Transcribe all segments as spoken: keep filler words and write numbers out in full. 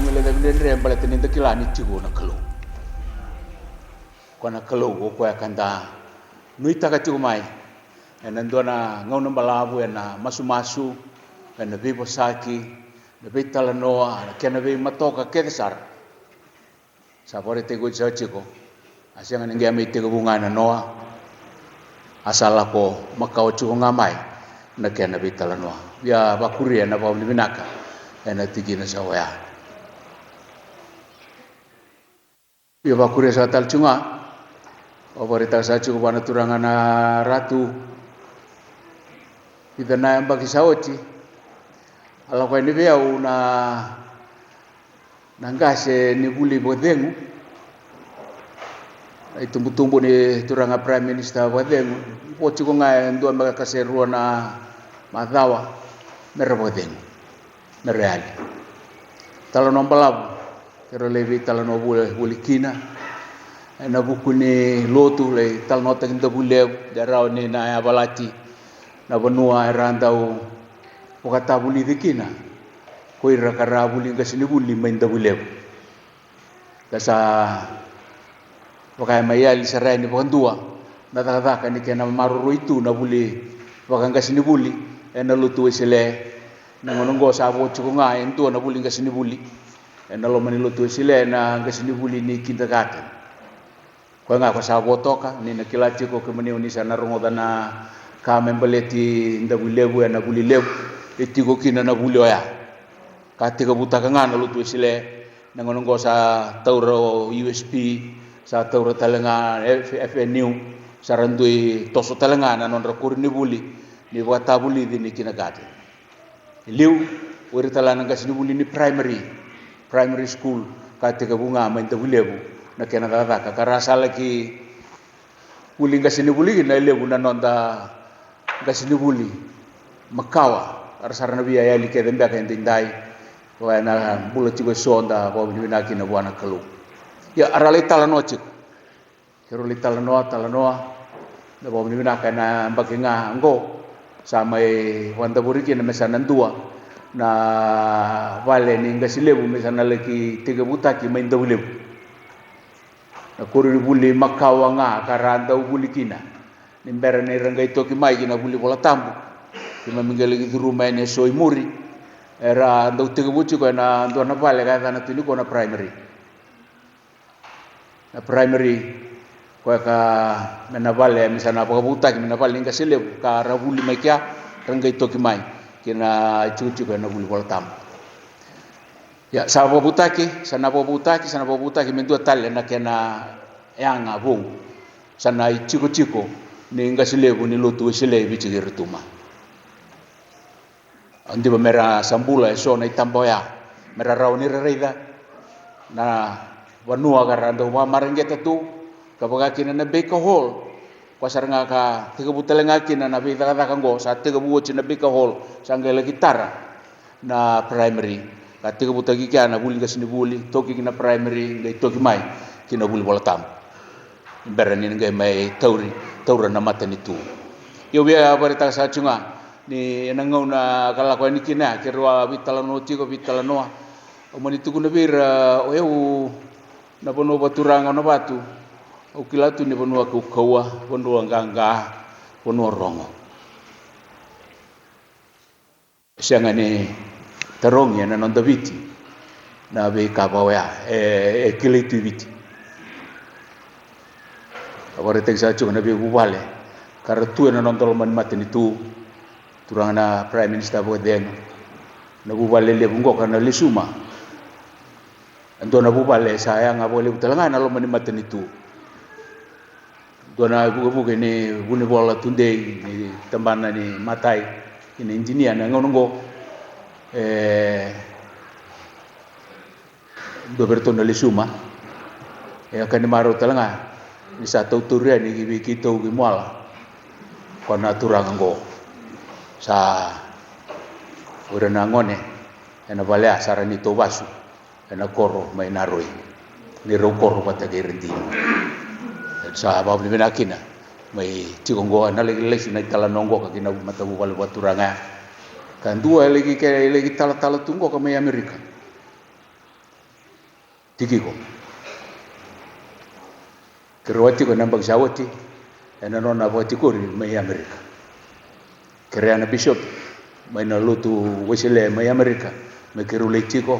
Lecavi dredre baleta ni da kila ni tiko na Kalou. Ko na Kalou o koya ka da nuitaka tiko mai ena dua na gauna balavu, ena masumasu, ena veivosaki, na veitalanoa, na kena veimatoka kece sara. Sa vakaraitaki oti saka tiko, a sega ni qai mai tekivu ga na noa, a sa lako makawa tiko ga mai na kena veitalanoa. Via vakuria na vakavinavinaka ena tikina sa oya. Via vakuria saka tale tiko ga, au vakaraitaka saka tiko vua na turaga na Ratu, vica na yabaki sa oti, a lako yani vei au na na qase ni vuli vakacegu. Na itubutubu ni turaga Prime Minister vakacegu, vo tiko ga e dua me ka se rua na macawa me ra vakacegu, me ra yali. Talanoa balavu, keirau lai veitalanoa voli, voli kina ena vuku ni lotu, lai talanoataki Davuilevu, de rawa ni na yavalati na vanua era dau vakatavulici kina ko ira ka ra vuli qasenivuli mai Davuilevu. Ka sa vaka e mai yali sara yani vakadua na cakacaka ni kena maroroi tu na vuli vakaqasenivuli ena lotu Wesele. Na gauna oqo sa vo tiko ga e dua na vuli qasenivuli ena loma ni lotu Wesele, na qasenivuli ni kindergarten. Koya ga ko sa vo toka, ni na kila tiko kemuni oni sa na rogoca na ka me baleti Davuilevu ena vuli levu, e tiko kina na vuli oya. Ka tekivutaka ga na lotu Wesele, na gauna oqo sa taura o U S P, sa taura tale ga F-, F N U, sa ra dui toso tale ga na nodra koronivuli ni vakatavulici ni kindergarten. E liu, o ira tale ga na qasenivuli ni primary, primary school, ka tekivu ga mai Davuilevu na kena cakacaka. Ka ra sa laki vuli qasenivuli kina, e levu na noda qasenivuli makawa, era sa ra na via yali kece beka edaidai. Koya na bula tiko eso, da vakavinavinaka kina vua na Kalou. Ia, era lai talanoa tiko. Keirau lai talanoa, talanoa, da vakavinavinaka ena yabaki ga oqo sa mai vakadavori kina me sa na dua na vale ni qase levu me sa na laki tekivutaki mai Davuilevu. Na koronivuli makawa ga ka ra dau vuli kina ni bera ni ra qai toki mai ki na vuli Vola Tabu. Keimami qai laki curuma yani eso i muri, era dau tekivu tiko ena dua na vale ka yacana tu ni ko na primary. Na primary, koya ka me na vale, me sa na vakavutaki me na vale ni qase levu ka ra vuli mai kea, ra qai toki mai ki na itikotiko ena vuli Vola Tabu. Ia, sa vakavutaki, sa na vakavutaki, sa na vakavutaki me dua tale na kena yaga vou. Sa na itikotiko ni qase levu ni lotu Wesele e Viti kei Rotuma. Au diva me ra sa bula eso na itaba oya, me ra rawa ni ra raica na vanua ka ra dau vakamareqeta tu, ka vaka kina na Baker Hall. Koya sara ga ka tekivu tale ga kina na veicakacaka oqo, sa tekivu oti na Baker Hall, sa qai laki tara na primary, ka tekivutaki kea na vuli qasenivuli, toki ki na primary, qai toki mai ki na vuli Vola Tabu. Bera ni na qai mai tauri, taura na matanitu. Ia, au via vakaraitaka saka tiko ga ni ena gauna ka lako yani kina, keirau a veitalanoa tiko, veitalanoa. Au mani tukuna vei ira, o yau na vanua vakaturaga o Navatu, au kila tu ni vanua kaukauwa, vanua qaqa, vanua rogo. Sega ni tarogi ena noda Viti na veika va oya e, e kilai tu i Viti. Au vakaraitaki saka tiko na veivuvale ka ra tu ena noda loma ni matanitu, turaga na Prime Minister vakacegu. Na vuvale levu qoka na Lesuma, e dua na vuvale sa yaga vakalevu tale ga ena loma ni matanitu. Dua na ivukevuke ni Vunivola Tudei, ni tabana ni matai, kei na idinia na gauna oqo. E dua vei iratou na Lesuma. E ka ni marau tale ga ni sa tautauri yani ki vei keitou ki Moala ko na turaga oqo. Sa o ira na gone ena vale ya sa ra ni tou vasu ena koro mai Naroi, ni rau koro vata kei Redi. Sa vakavinavinaka kina mai tiko oqo, ena laki lesu na italanoa oqo ka ki na matavuvale vakaturaga ya. Ka dua e laki, ke, e laki talatala tu oqo ka mai Amerika. Tikiko. Keirau a tiko ena yabaki sa oti ena nona vakatikori mai Amerika. Kerea na bisopi mai na lotu Wesele mai Amerika me keirau lai tiko,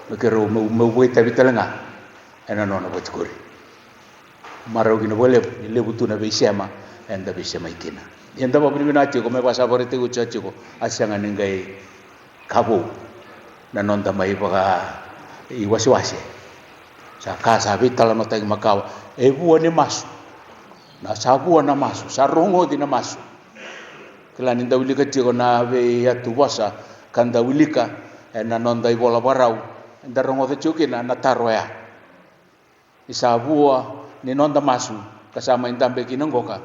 me keirau meu, meu vakaitavi tale ga ena nona vakatikori. Marau kina vakalevu ni levu tu na veisema eda veisemai kina. Ia da vakavinavinaka tiko me vaka sa vakaraitaki oti sa tiko, a sega ni qai ka vou na noda mai vakaiwasewase. Sa ka sa veitalanoataki makawa, e vua ni masu. Na sa vua na masu, sa rogoci na masu. Kila ni da wilika tiko na veiyatuvosa ka da wilika ena noda ivola vakarau, eda rogoca tiko kina na taro oya. Ni sa vua ni noda masu ka sa mai dabe kina qoka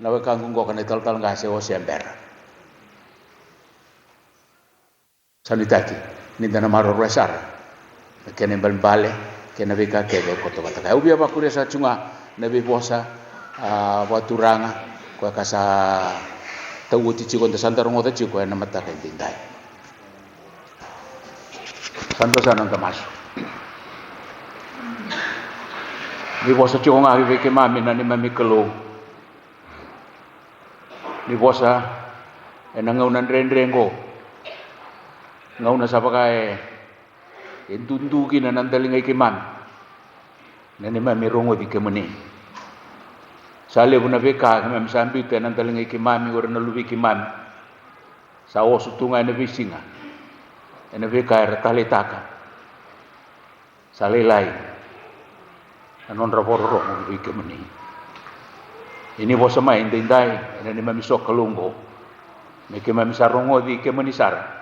na wekaqu qoka na italatala qase o Sebera. Sa nuitaki ni da na maroroya sara na kena ibalebale kei na veika kece e koto vata kaya. Au via vakuria sara tiko ga na veivosa, a, vakaturaga koya ka sa tau oti tiko, da sa da rogoca tiko ena mataka edaidai. Sa da sa na da masu. Ni vosa tiko ga vei keimami na neimami Kalou. Ni vosa ena gauna dredre qo. Gauna sa vaka e, e dudu kina na daliga i keimami na neimami rogoci kemuni. Sa levu na veika keimami sa biuta ena daliga i keimami, o ira na luvei keimami. Sa oso tu ga ena veisiga ena veika era taleitaka. Sa lailai na nodra vakarorogo vei kemuni. Ia ni vosa mai edaidai ena neimami sokalou oqo, me keimami sa rogoci kemuni sara.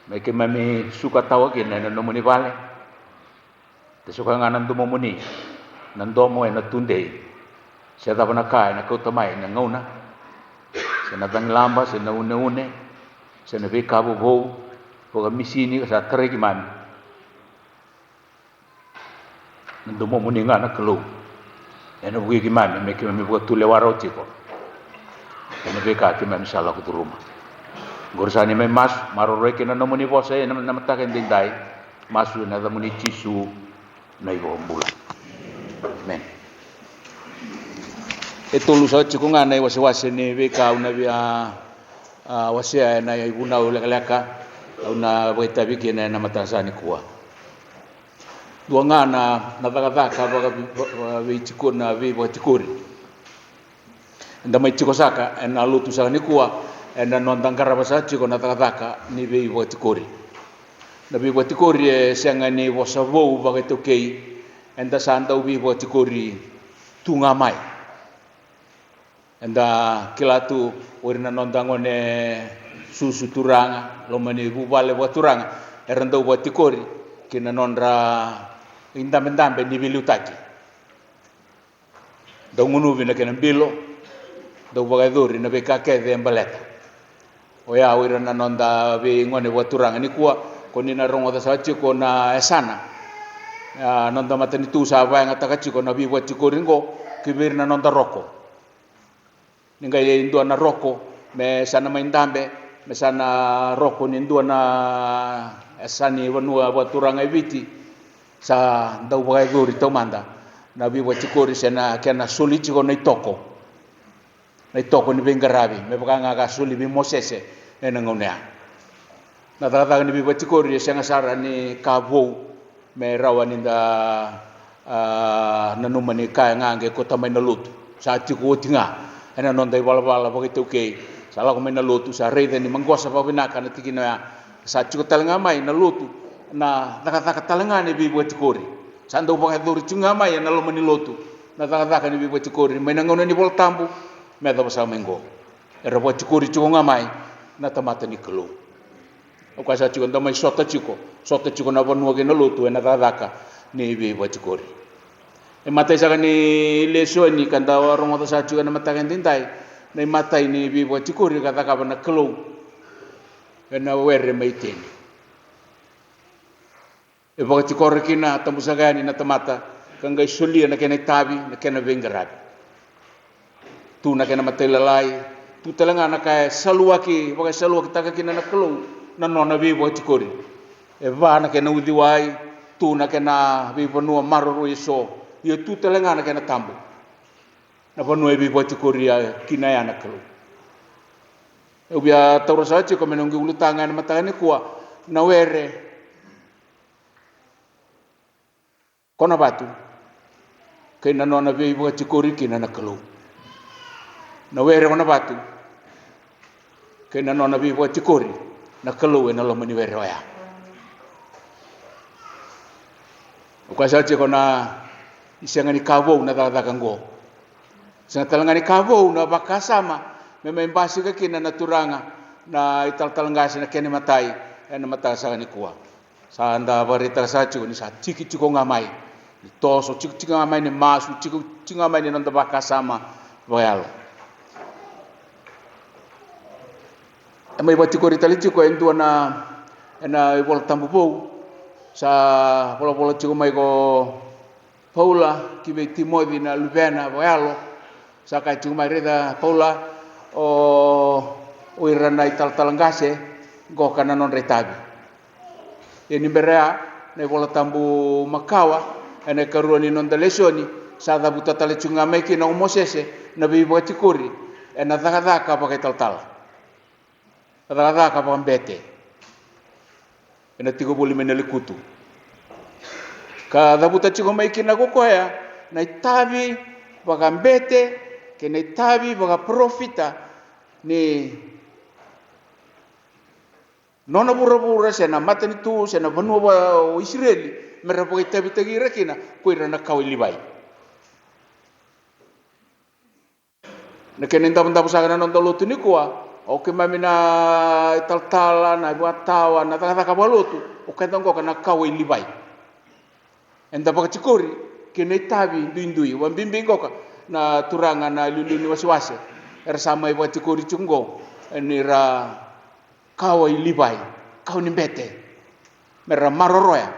Me keimami suka tawa kina ena nomuni vale. Te suka ga na domomuni na domo ena tudei. Se cava na ka ena kauta mai na gauna, se na cagilaba, se na uneune, se na veika vovou, vakamisini ka sa tarai keimami. Na domomuni ga na Kalou ena vukei keimami me keimami vakatulewa rawa tiko ena veika keimami sa lako curuma. Qori sa neimami masu, maroroi kei na nomuni vosa ena, na mataka edaidai. Masu ena yacamuni Jisu na iVakabula. Amen. E tolu sa tiko ga na iwasewase ni veika au na via, a, wasea ena ivunau lekaleka au na vakaitavi kina ena mataka sa nikua. Dua ga na, na cakacaka vaka, vaka, veitikori, na veivakatikori eda mai tiko saka ena lotu saka nikua, ena noda qarava saka tiko na cakacaka ni veivakatikori. Na veivakatikori e sega ni vosa vou vakaiTaukei, eda sa dau veivakatikori tu ga mai. Eda kila tu o ira na noda gone susu turaga, loma ni vuvale vakaturaga, era dau vakatikori ki na nodra idabedabe ni veiliutaki. Dau gunuvi na kena bilo, dau vakayacori na veika kece e baleta. Oya o ira na noda veigone vakaturaga nikua, ko ni na rogoca saka tiko na yasana, a, noda matanitu sa vakayagataka tiko na veivakatikori oqo ki vei ira na noda roko. Ni qai dua na roko me sa na mai dabe, me sa na roko ni dua na yasa ni vanua vakaturaga e Viti, sa dau vakayacori taumada na veivakatikori se na kena soli tiko na itoko, na itoko ni veiqaravi, me vaka ga ka soli vei Mosese ena gauna ya. Na cakacaka ni veivakatikori e sega sara ni ka vou me rawa ni da, a, nanuma ni kaya ga qai kauta mai na lotu. Sa tiko oti ga ena noda ivalavala vakaitaukei. Sa lako mai na lotu, sa raica ni maqosa vakavinaka na tikina oya. Sa tiko tale ga mai na lotu na cakacaka tale ga ni veivakatikori. Sa dau vakayacori tiko ga mai ena loma ni lotu na cakacaka ni veivakatikori mai na gauna ni Vola Tabu me yacova saka mai qo. Era vakatikori tiko ga mai na tamata ni Kalou. Au kaya sa tiko da mai sota tiko, sota tiko na vanua kei na lotu ena cakacaka ni veivakatikori. E matai saka ni lesoni ka da rogoca sa tiko ena mataka edaidai, na imatai ni veivakatikori ka cakava na Kalou ena were mai Iteni. E vakatikora kina, a tabusaka yani na tamata ka qai solia na kena itavi, na kena veiqaravi. Tu na kena matailalai, tu tale ga na ka e saluaki, vakasaluakitaka kina na Kalou na nona veivakatikori. E va na kena uciwai, tu na kena veivanua maroroi eso, ia tu tale ga na kena tabu. Na vanua e veivakatikori kina ya na Kalou. Au via taura sara tiko me noqu ulutaga ena mataka nikua, na were ko na vatu, kei na nona veivakatikori kina na Kalou. Na were ko na vatu, kei na nona veivakatikori na Kalou ena loma ni were oya. Au kaya sara tiko ni sega ni ka vou na cakacaka oqo. Sega tale ga ni ka vou na vakasama me mai basika kina na turaga na italatala qase na kena imatai ena mataka saka nikua. Sa da vakaraitaka sara tiko ni sa tiki tiko ga mai ni toso, tiki tiko ga mai ni masu, tiki tiko ga mai ni noda vakasama vakayalo. E mai vakatikori tale tiko e dua na, ena iVola Tabu Vou, sa volavola tiko mai ko Paula ki vei Timoci na luvena vakayalo. Sa kaya tiko mai, raica Paula, o, o ira na italatala qase, qoka na nodra itavi. Ia ni bera ya, na iVola Tabu makawa, ena ikarua ni noda lesoni, sa cavuta tale tiko ga mai kina o Mosese na veivakatikori ena cakacaka vakaitalatala, na cakacaka vakabete. Ena tiko voli mai na lekutu. Ka cavuta tiko mai kina ko koya na itavi vakabete kei na itavi vakaparofita ni nona vuravura se na matanitu se na vanua va-, o Isireli, me ra vakaitavitaki ira kina ko ira na kawa i Livai. Na kena idavodavo saka na noda lotu nikua, o keimami na italatala, na ivakatawa, na cakacaka vakalotu, o keda qoka na kawa i Livai. Eda vakatikori kei na itavi duidui, vakabibi qoka na turaga na iliuliu ni wasewase. Era sa mai vakatikori tiko qo, e ni ra kawa i Livai, kawa ni bete. Me ra maroroya.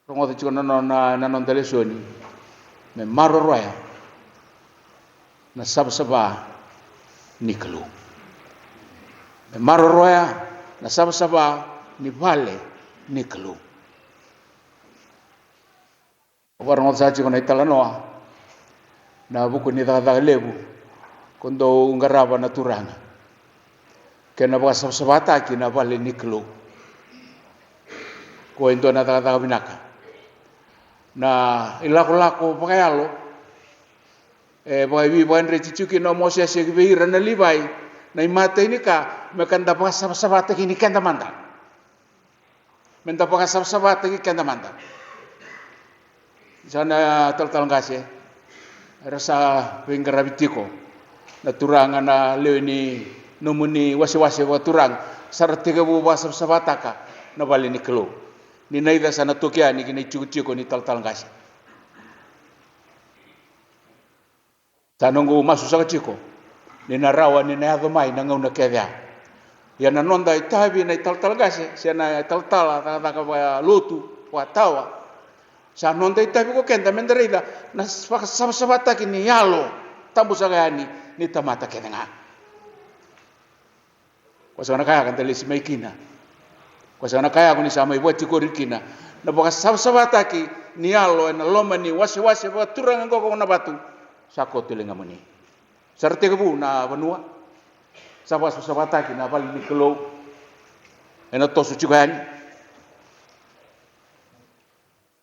Rogoca tiko na, na, na, na noda lesoni. Me maroroya na savasava ni Kalou. Me maroroya na savasava ni vale ni Kalou. Au vakarogoca sara tiko na italanoa, na vuku ni cakacaka levu ko dou qarava na Turaga, kei na vakasavasavataki na vale ni Kalou. Ko e dua na cakacaka vinaka. Na ilakolako vakayalo e vakaivakadreti tiko kina o Mosese ki vei ira na Livai, na imatai ni ka, me ka da vakasavasavataki ni keda mada. Me da vakasavasavataki keda mada. Sa na talatala qase, era sa veiqaravi tiko na turaga, na lewe ni nomuni wasewase vakaturaga, sa ra tekivu vakasavasavataka na vale ni Kalou. Ni naica sa na toki yani ki na itikotiko ni talatala qase. Sa noqu masu saka tiko ni na rawa ni na yaco mai na gauna kece ya. Ia na noda itavi na italatala qase se na italatala cakacaka vakalotu vakatawa, sa noda itavi ko keda me da raica na vakasavasavataki ni yalo tabu saka yani ni tamata kece ga. Ko saka na ka ya ka da lesi mai kina. Ko saka na ka ya ko ni sa mai vakatikori kina na vakasavasavataki ni yalo ena loma ni wasewase vakaturaga qo ko na vatu. Sa koto ligamuni. Sa ra tekivu na vanua. Sa vakasavasavataki na vale ni Kalou. Ena toso tiko yani.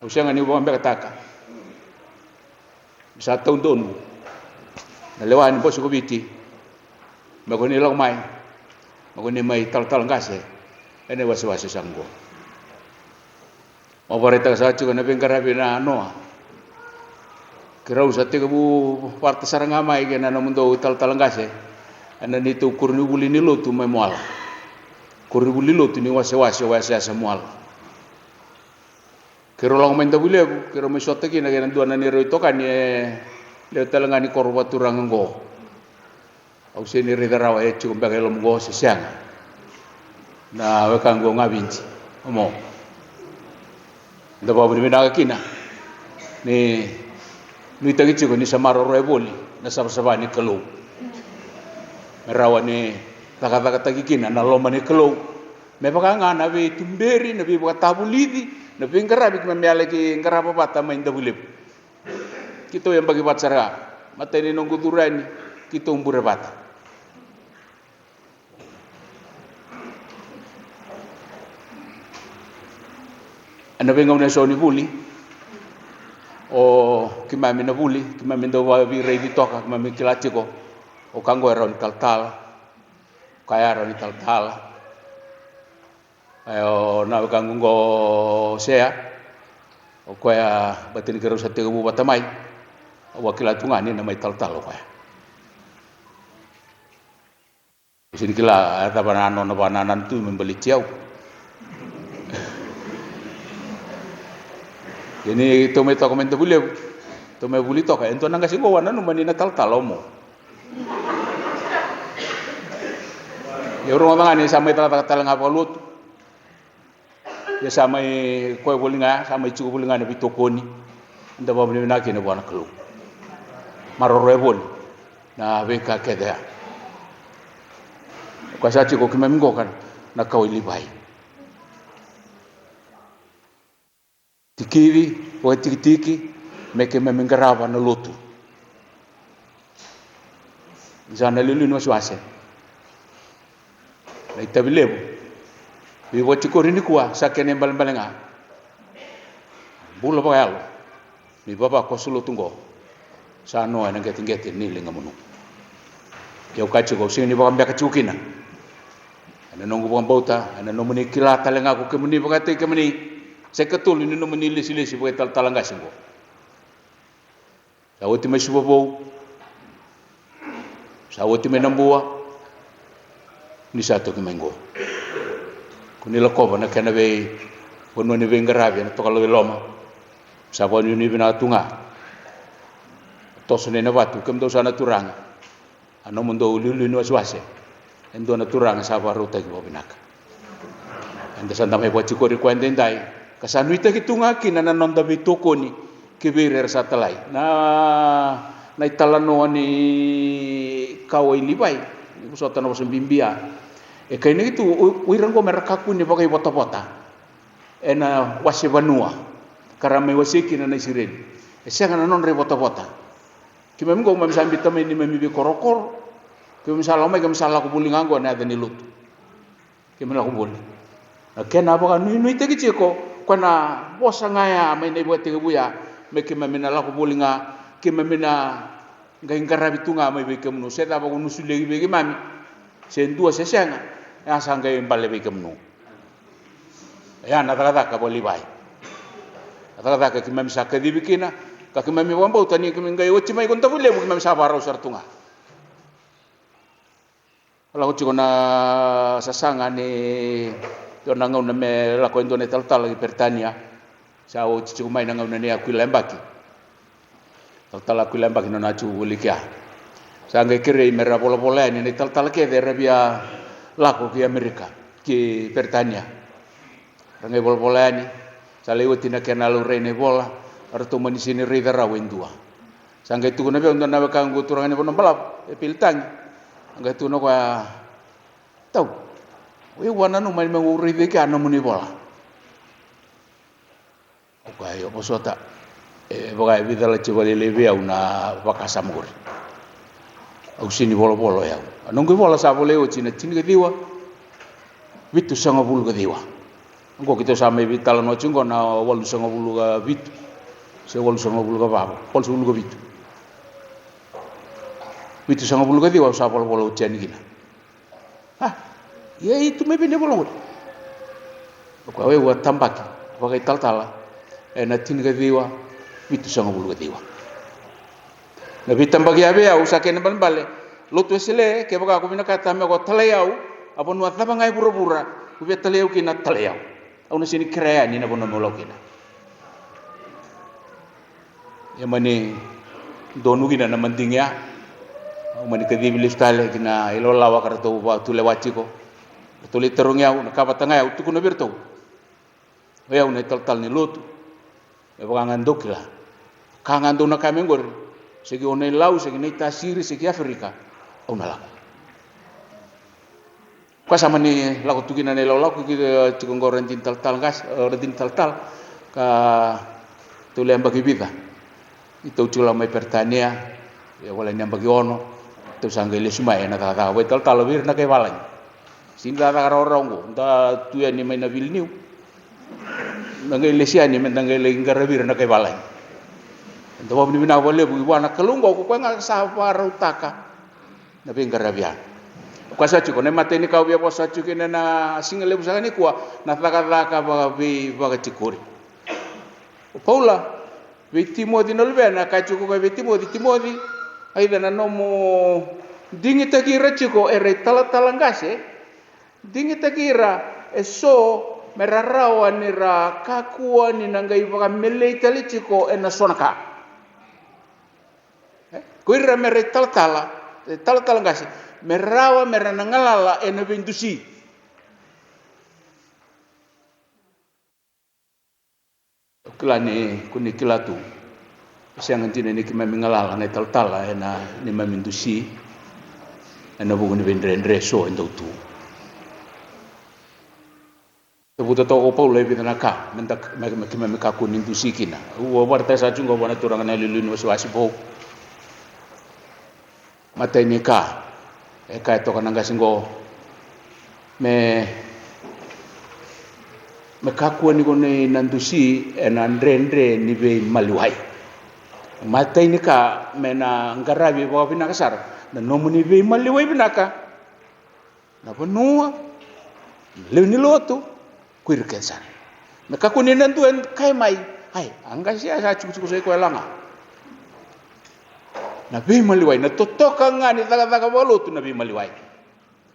Au sega niu vakabekataka ni sa taudonu na lewa ni Bose ko Viti me ko ni lako mai, me ko ni mai talatala qase ena iwasewase sa qo. Au vakaraitaka saka tiko na veiqaravi na noa. Keirau sa tekivu vakaraitaka sara ga mai kei na nomudou talatala qase ena neitou koronivuli ni lotu mai Moala. Koronivuli lotu ni wasewase o Yasayasa Moala. Keirau lako mai Davuilevu, keirau mai sota kina kei na dua na neirau itokani e lewe tale ga ni koro vakaturaga oqo. Au sega ni raica rawa e tiko beka e loma oqo se sega. Na wekaqu o Gaviji, omo. Da vakavinavinaka kina ni nuitaki tiko ni sa maroroya voli na savasava ni Kalou. Me rawa ni cakacakataki kina na loma ni Kalou. Me vaka ga na veituberi, na veivakatavulici, na veiqaravi keimami a laki qarava vata mai Davuilevu. Keitou yabaki vata sara ga, matai ni noqu curu yani, keitou bure vata. Ena veigauna eso ni vuli, o keimami na vuli, keimami dau vakaveiraici toka, keimami kila tiko o ka qo e rawa ni talatala, o ka ya e rawa ni talatala. E, o na wekaqu qo o Sea, o koya baleta ni keirau sa tekivu vata mai, au a kila tu ga ni na mai talatala o koya. Au sega ni kila e cava na nona vakanananu tu me baleti au. Ia ni tou mai toka mai Davuilevu, tou mai vuli toka, e dua na qase qo au a nanuma ni na talatala o Mo. Ia au rogoca ga ni sa mai cakacaka tale ga vakalotu. Ia sa mai koya voli ga, sa mai tiko voli ga na veitokoni. Da vakavinavinaka kina vua na Kalou. Maroroya voli na veika kece ya. Koya sa tiko keimami qo ka na kawa i Livai. Tikivi, vakatikitiki, me keimami qarava na lotu. Sa na liuliu ni wasewase. Na itavi levu. Veivakatikori nikua sa kena ibalebale ga. Bula vakayalo ni vavakoso lotu qo. Sa no ena qeteqete ni ligamunu. Ia au kaya tiko, au sega ni vakabeka tiko kina. Ena noqu vakabauta, ena nomuni kila tale ga ko kemuni vakataki kemuni. Sa ikatolu ni nomuni lesilesi vakaitalatala qase qo. Sa oti mai Suva Vou. Sa oti mai Nabua. Ni sa toki mai qo. Ko ni lakova na kena vei vanua ni veiqaravi ena Tokalau i Loma. Sa vakanuinui vinaka tu ga. Toso nei na vatu, kemudou sa na turaga. A nomudou liuliu ni wasewase. E dua na turaga sa vakarautaki vakavinaka. Eda sa da mai vakatikori koya edaidai. Ka sa nuitaki tu ga kina na noda veitokoni kei vei ira era sa talai. Na, na italanoa ni kawa i Livai. Ni vosota na vosa bibi ya. E kainaki tu, o, o ira qo me ra kakua ni vakaivotavota. Ena wase vanua. Ka ra mai wasei kina na Isireli. E sega na nodra ivotavota. Keimami qo keimami sa biuta mai neimami veikorokoro. Keimami sa lako mai, keimami sa lako voli ga qo ena yaca ni lotu. Keimami lako voli. Na kena vakanuinuitaki tiko, koya na vosa ga ya mai na ivakatekivu ya, me keimami na lako voli ga, keimami na qai qaravi tu ga mai vei kemunu, se cava ko ni solia vei keimami, se dua se sega, ya sa qai bale vei kemunu. Ya na cakacaka vakaLivai. Na cakacaka keimami sa kacivi kina, ka keimami vakabauta ni keimami qai oti mai ko Davuilevu keimami sa vakarau sara tu ga. Lako tiko na sasaga ni dua na gauna me lako e dua na italatala ki Peritania. Sa oti tiko mai na gauna ni Akuila Yabaki. Talatala Akuila Yabaki nona a tiko voli kea. Sa qai kerei me ra volavola yani na italatala kece era via lako ki Amerika, ki Peritania. Ra qai volavola yani, sa lai oti na kena laurai na ivola, a ratou mani sega ni raica rawa e dua. Sa qai tukuna vei au dua na wekaqu turaga ni Vanua Balavu, e Pili Tagi. A qai tukuna o koya, "Tau, o yau a nanuma ni meu raica kea na nomuni ivola." Au kaya, "Io, vosota." E vaka e veicalati vakalailai vei au na vakasama qori. Au sega ni volavola o yau. A noqu ivola sa volai oti na tinikaciwa vitusagavulu ka ciwa. Oqo keitou sa mai veitalanoa tiko oqo na walusagavulu ka vitu se walusagavulu ka va, walusagavulu ka vitu. Vitusagavulu ka ciwa au sa volavola oti yani kina. A, ia e tu mai vei na ivola qori. O koya au a tabaki vakaitalatala ena tinikaciwa vitusagavulu ka ciwa. Na veitabaki ya vei au sa kena ibalebale. Lotu Wesele, kevaka ko vinakata me ko talai au, a vanua cava ga e vuravura ko via talai au kina, talai au. Au na sega ni kerea yani na vanua meu lako kina. Ia mani donu kina na madigi ya. Au mani kacivi lesu tale ki na ilawalawa ka ratou vakatulewa tiko. Ratou lai tarogi au na ka vata ga ya au tukuna vei iratou. O yau na italatala ni lotu. Me vaka ga dou kila, ka ga dou na kaya mai qori, se ki Onailau, se ki Naitasiri, se ki Aferika, au na lako. Koya sa mani lako tu kina na ilakolako ki, e, tiko qo Radini Talatala qase, e, Radini Talatala. Ka tou le yabaki vica. Ni tou tiko lako mai Peritania, e wale ni yabaki ono, tou sa qai lesu mai ena cakacaka vakaitalatala vei ira na kai valagi. Sega ni cakacaka rawarawa oqo, da tu yani mai na vili niu. Da qai lesi yani me da qai lai qaravi ira na kai valagi. Da vakavinavinaka vakalevu vua na Kalou oqo, ko koya ga sa vakarautaka na veiqaravi ya. Koya sa tiko na imatai ni ka au via vosa tiko kina na siga levu saka nikua, na cakacaka vakaveivakatikori. O Paula, vei Timoci na luvena, kaya tiko koya vei Timoci, Timoci, aica na nomu digitaki ira tiko era italatala qase, digitaki ira eso me ra rawa ni ra kakua ni na qai vakamelei tale tiko ena so na ka. E? Ko ira me ra italatala, italatala qase, me rawa me ra na galala ena veidusi. Au kila ni ko ni kila tu, e sega dina ni keimami galala na italatala ena neimami dusi ena vuku ni veidredre eso e dau tu. Cavuta toka ko Paula e vica na ka me da, me, me keimami kakua ni dusi kina. Au vakaraitaka saka tiko qo vua na turaga na iliuliu ni wasewase vou. Matai ni ka e kaya toka na qase qo, me, me kakua ni ko ni na dusi ena dredre ni veimaliwai. Matai ni ka me na qaravi vakavinaka sara na nomuni veimaliwai vinaka, na vanua, na lewe ni lotu, ko ira kece sara. Me kakua ni na dua e kaya mai, ai, a qase ya sa tikotiko sa i koya la ga. Na veimaliwai, na totoka ga ni cakacaka vakalotu na veimaliwai.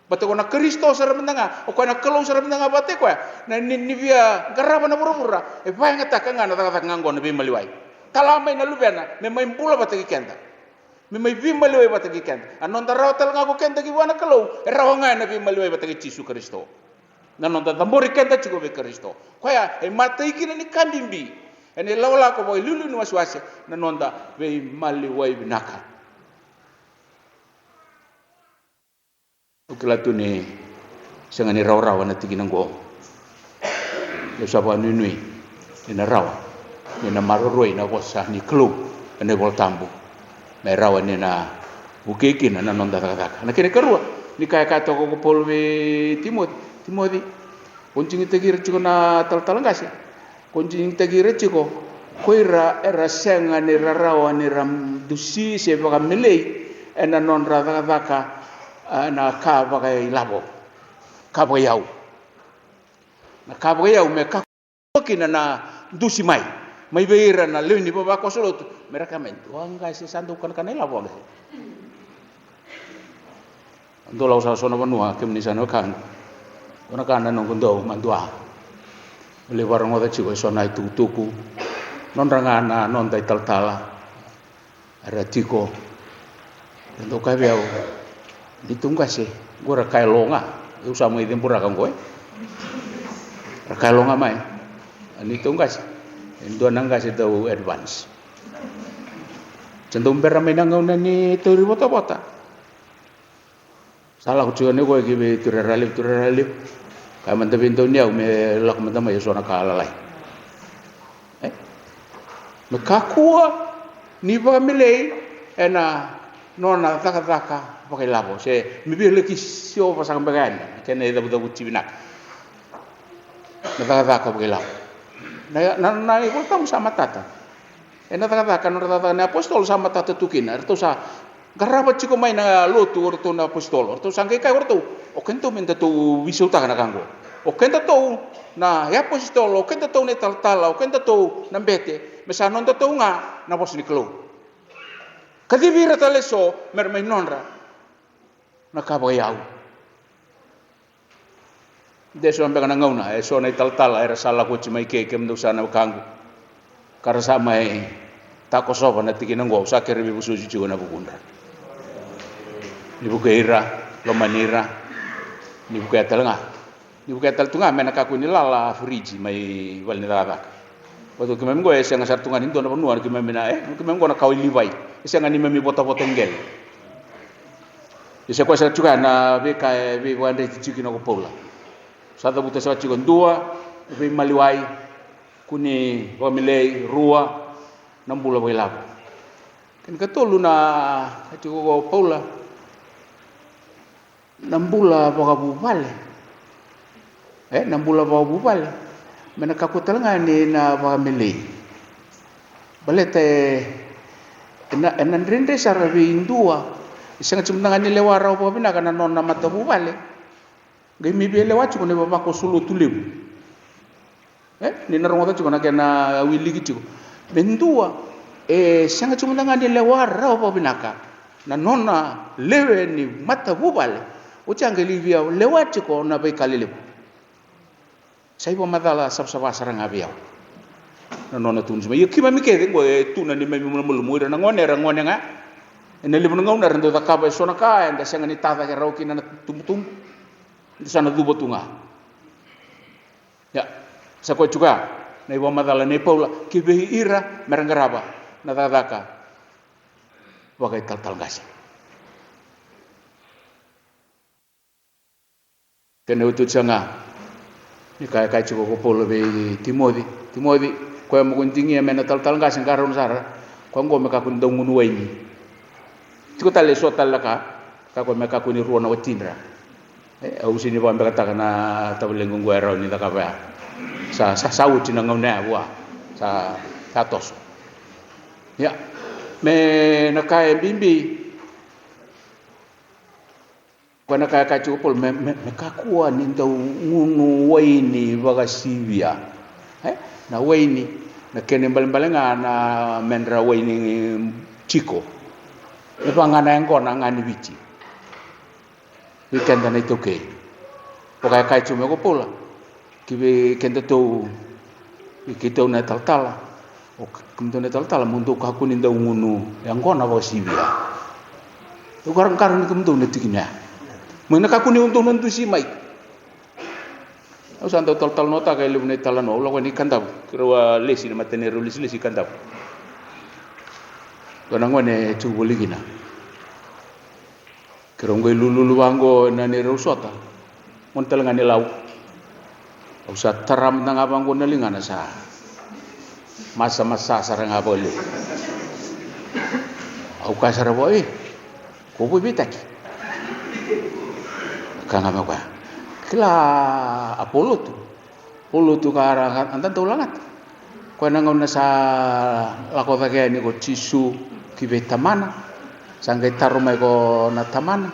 Baleta ko na Karisito sara mada ga, o koya na Kalou sara mada ga vata i koya. Na ni, ni via qarava na vuravura, e vakayagataka ga na cakacaka ga oqo na veimaliwai. Tala mai na Luvena me mai bula vata kei keda, me mai veimaliwai vata kei keda. A noda rawa tale ga ko keda ki vua na Kalou e rawa ga ena veimaliwai vata kei Jisu Karisito. Na noda cabori keda tiko vei Karisito, koya e matai kina ni ka bibi ena ilakolako vakailiuliu ni wasewase, na noda veimaliwai vinaka. Au kila tu ni sega ni rawarawa na tikina oqo. Au sa vakanuinui ni na rawa ni na maroroi na vosa ni Kalou ena iVola Tabu, me rawa ni na vukei kina na noda cakacaka. Na kena ikarua ni ka e kaya toka ko Paula vei Timoci, Timoci, ko digitaki ira tiko na talatala qase. Ko digitaki ira tiko ko ira era sega ni ra rawa ni ra dusi se vakamelei ena nodra cakacaka, a, na ka vakailavo, ka vakaiyau. Na ka vakaiyau me kakua kina na dusi mai, mai vei ira na lewe ni vavakoso lotu, me ra kaya mai, dua qase sa dau kanakana ilavo qase. Dou lau sara so na vanua, kemuni sa na wekaqu. Dua na ka na noqu dau madua, au lai vakarogoca tiko eso na itukutuku, nodra ga na noda italatala era tiko. Era dau kaya vei au, ni tou qase, qo era kaya lo ga. Au sa mai ceburaka qo, e. Era kaya lo ga mai, ni tou qase. E dua na qase dau advance. Sa dau bera mai na gauna ni tauri votavota. Sa lako tiko ni koya ki vei Turaga Ralevu, Turaga Ralevu, kaya mada vei Dauniyau me lako mada mai eso na ka lalai. E? Me kakua ni vakamelei ena nona cakacaka vakailavo, se me via laki siova saka beka yani na kena icavucavuti vinaka. Na cakacaka vakailavo. Na, na, na iVola Tabu sa matata. Ena cakacaka, nodra cakacaka na iapositolo sa matata tu kina. Eratou sa qarava tiko mai na lotu o ratou na apositolo. Eratou sa qai kaya o ratou, o kedatou me datou veisautaka na ka oqo. O kedatou na iapositolo, o kedatou na italatala, o kedatou na bete, me sa nodatou ga na vosa ni Kalou. Kacivi ira tale eso me ra mai nodra na ka vakaiyau. De so beka na gauna, eso na italatala era sa lako oti mai ke, kemudou sa na wekaqu, ka ra sa mai takosova na tikina oqo, au sa kere veivosoti tiko ena vukudra. Ni vukei ira, lomani ira, ni vukea tale ga. Ni vukea tale tu ga me na kakua ni lala firiji mai vale ni cakacaka. Vata keimami oqo e sega sara tu ga ni dua na vanua, keimami na, e, keimami oqo na kawa i Livai. E sega ni mami votavota i qele. Ia sa koya sara tiko ya na veika e veivakadreti tiko kina ko Paula. Sa cavuta sara tiko, dua, veimaliwai, kua ni vakamelei, rua, na bula vakailavo. Kena ikatolu na ka tiko ko Paula, na bula vakavuvale. E, na bula vakavuvale me na kakua tale ga ni na vakamelei. Baleta e, e na, e na dredre sara vei dua e sega tiko mada ga ni lewa rawa vakavinaka na nona matavuvale. Qai mai via lewa tiko na ivavakoso lotu levu. E, ni na rogoca tiko na kena wiliki tiko. Me dua e sega tiko mada ga ni lewa rawa vakavinaka na nona lewe ni matavuvale, oti a qai lai via lewa tiko na veika lelevu. Sa ivakamacala savasava sara ga vei au na nona tukuna tiko mai. Ia keimami kece qo e tu na neimami malumalumu, o ira na gone era gone ga. E na levu na gauna era dau cakava e so na ka eda sega ni tacake rawa kina na tubutubu. Eda sa na cuva tu ga. Ia, sa koya tiko ya na ivakamacala nei Paula ki vei ira me ra qarava na cakacaka vakaitalatala qase. Kena iotioti sara ga ni ka e kaya tiko ko Paula vei Timoci. Timoci, koya mo ko digia mai na talatala qase, qarauna sara. Koya oqo me kakua ni dau gunu waini. Tiko tale e so tale na ka, ka koya me kakua ni rua na watidra. E, au sega ni vakabekataka na tavalequ oqo e rawa ni cakava ya. Sa, sa, sa oti na gauna ya vua. Sa, sa toso. Ia, me na ka e bibi. Koya na ka e kaya tiko o Paula, me, me, me kakua ni dau gunu waini vakasivia. E? Na waini, na kena ibalebale ga na medra waini tiko. Me vaka ga na yaqona ga ni Viti. Vei keda na iTaukei. Vaka e kaya tiko mai ko Paula. Ki vei kedatou, vei keitou na italatala. O kemudou na italatala, mo dou kakua ni dau gunu yaqona vakasivia. Au qaraqara ni kemudou na tikina ya. Mo na kakua ni dou na dusi mai. Au sa dau talatalanoataka e levu na italanoa, au lako yani Kadavu. Keirau a lesi na mata ni rau lesilesi i Kadavu. Dua na gone e tu voli kina. Keirau qai lululu vaqo ena neirau sota. Gone tale ga ni Lau. Au sa tara mada ga vaqo na ligana sa masamasa sara ga vakalevu. Au kaya sara vua, e, ko veiveitaki? Kaya ga mai koya, kila a Polotu. Polotu ka ra, a da dau lagata. Koya na gauna sa lako cake yani ko Jisu ki vei Tamana, sa qai taro mai ko na Tamana,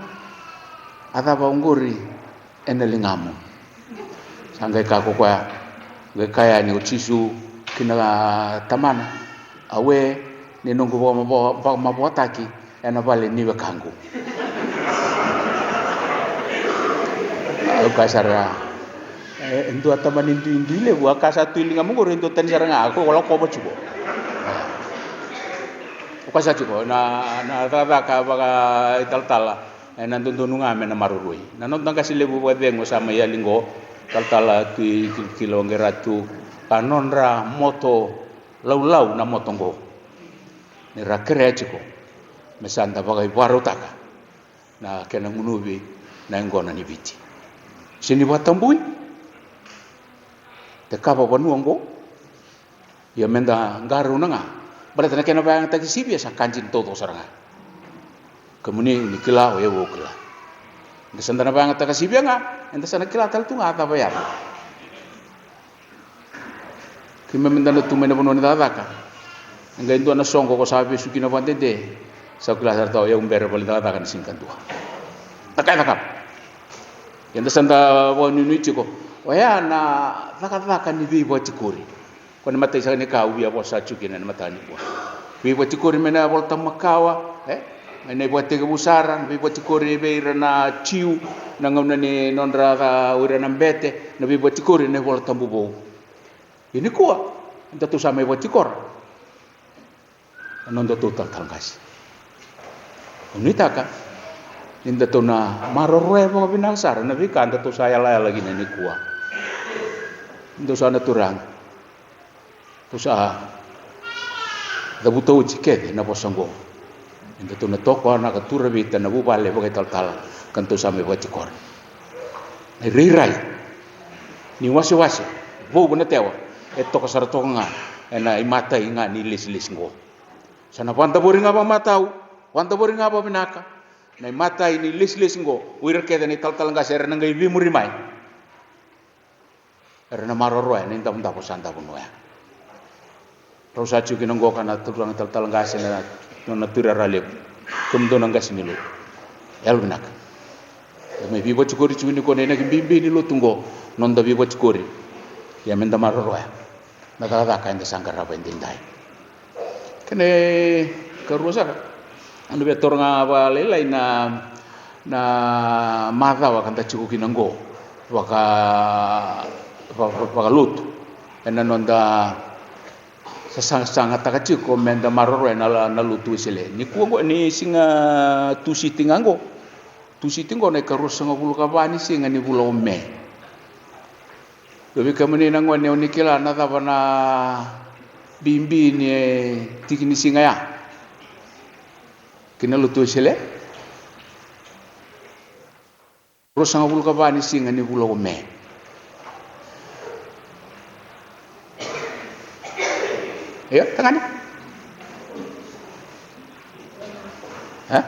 a cava oqori ena ligamu? Sa qai kaya ko koya, qai kaya yani ko Jisu ki na Tamana, au e, ni noqu vakamavo-, vakamavoataki ena vale ni wekaqu. Au kaya sara, e, e dua tamani duidui levu, a ka sa tu i ligamu qori e dua tani sara ga, ko lakova tiko. Au kaya sa tiko, na, na cakacaka vakaitalatala ena dodonu ga me na maroroi. Na noda qase levu vakacegu sa mai yali qo, talatala Tui Kilokilo Waqairatu, ka nodra moto laulau na moto qo. Ni ra kerea tiko me sa da vakaivakarautaka na kena gunuvi na yaqona ni Viti. Sega ni vakatabui, tekava vanua oqo. Ia me da qarauna ga, baleta na kena vakayagataki sivia sa ka dina taucoko sara ga. Kemuni ni kila, o yau au kila. Eda sa da na vakayagataka sivia ga, eda sa na kila tale tu ga a cava e yaco. Keimami da na tu mai na vanua ni cakacaka. E qai dua na soqo ko sa vesu kina vakadede. Sa kila sara tu o yau bera vale ni cakacaka ni siga kadua. Na ka e cakava. Ia da sa da vakanuinui tiko. Oya na cakacaka ni veivakatikori. Ko na matai saka ni ka au via vosa tiko kina ena mataka nikua. Veivakatikori mai na iVolatabu Makawa, e? Mai na ivakatekivu sara, na veivakatikori vei ira na Jiu, na gauna ni nodra ca o ira na bete, na veivakatikori na iVolatabu Vou. Ia nikua, edatou sa mai vakatikora na nodatou talatala qase. Au nuitaka ni datou na maroroya vakavinaka sara na veika datou sa yalayala kina nikua. Dou sa na turaga. Ko sa cavuta oti kece na vosa oqo. Edatou na toka na ka tura vei ta na vuvale vakaitalatala ka datou sa mai vakatikora. Na irairai ni wasewase vou na tewa e toka sara toka ga ena imatai ga ni lesilesi qo. Sa na vadavori ga vakamatau, vadavori ga vakavinaka na imatai ni lesilesi qo. O ira kece na italatala qase era na qai veimuri mai. Era na maroroya na idavodavo sa davo nu ya. Rau sa tiko kina qo ka na turaga talatala qase na nona turi a ralevu. Kemudou na qase ni lotu, yalo vinaka. Da mai veivatikori tiko ni ko na inaki bibi ni lotu qo, noda veivatikori. Ia me da maroroya na cakacaka eda sa qarava edaidai. Kena ikarua sara, au na via taura ga vakalailai na, na macawa ka da tiko kina qo vaka, va- va- vakalotu ena noda sa- sa- sasagataka tiko me da maroroya na, na lotu Wesele. Nikua qo ni siga Tusiti ga qo, Tusiti qo na ikaruasagavulu ka va ni siga ni vula o Me. Io, vei kemuni na gone, o ni kila na cava na bibi ni tiki ni siga ya ki na lotu Wesele? Ruasagavulu ka va ni siga ni vula o Me. Io, tagane. E?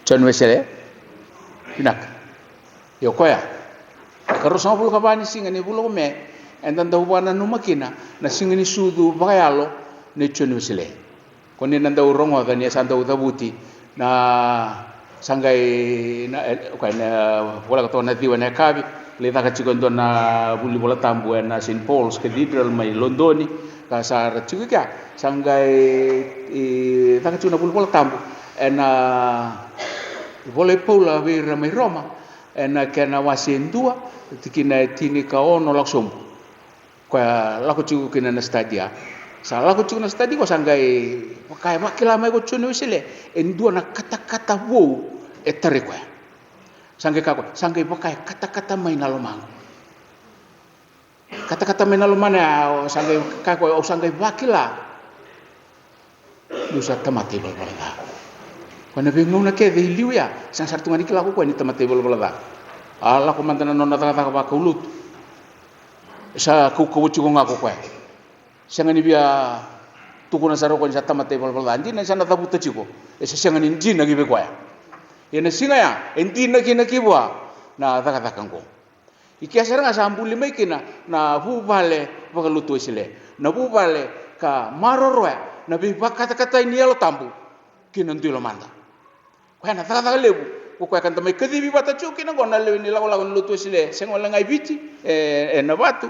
John Wesele. Vinaka. Io, koya. Ikaruasagavulu ka va ni siga ni vula o Me, eda dau vakananuma kina na siga ni sucu vakayalo nei John Wesele. Ko ni na dau rogoca ni sa dau cavuti na, sa qai na, e, koya na voleka toka na ciwa ena yakavi, lai caka tiko e dua na vuli Vola Tabu ena Saint Paul's Cathedral mai Lodoni, ka sa ra tiko i kea, sa qai, e, caka tiko na vuli Vola Tabu ena ivola i Paula vei ira mai Roma, ena kena wase e dua, tikina e tini ka ono lako sobu. Koya lako tiko kina na study ya. Sa lako tiko na study ko sa qai vaka e vakila mai ko John Wesele e dua na katakata vou e tarai koya. Sa qai kaya koya, sa qai vaka e katakata mai na lomaqu. Katakata mai na lomana ya, sa qai kaya koya, au sa qai vakila niu sa tamata ivalavala ca. Koya na veigauna kece i liu ya, sega sara tu ga ni kila ko koya ni tamata ivalavala ca. A lako mada na nona cakacaka vakaulotu, sa kaukauwa tiko ga ko koya. Sega ni via tukuna sara o koya ni sa tamata ivalavala ca. Dina ni sa na cavuta tiko, e se sega ni dina ki vei koya. Ia na siga ya e dina kina ki vua na cakacaka oqo. I kea sara ga sa buli mai kina na vuvale vakalotu Wesele, na vuvale ka maroroya na veivakatakatai ni Yalo Tabu ki na dui lomada. Koya na cakacaka levu ko koya ka da mai kacivi vata tiko kina oqo na lewe ni lakolako ni lotu Wesele, sega wale ga i Viti, e, e Navatu,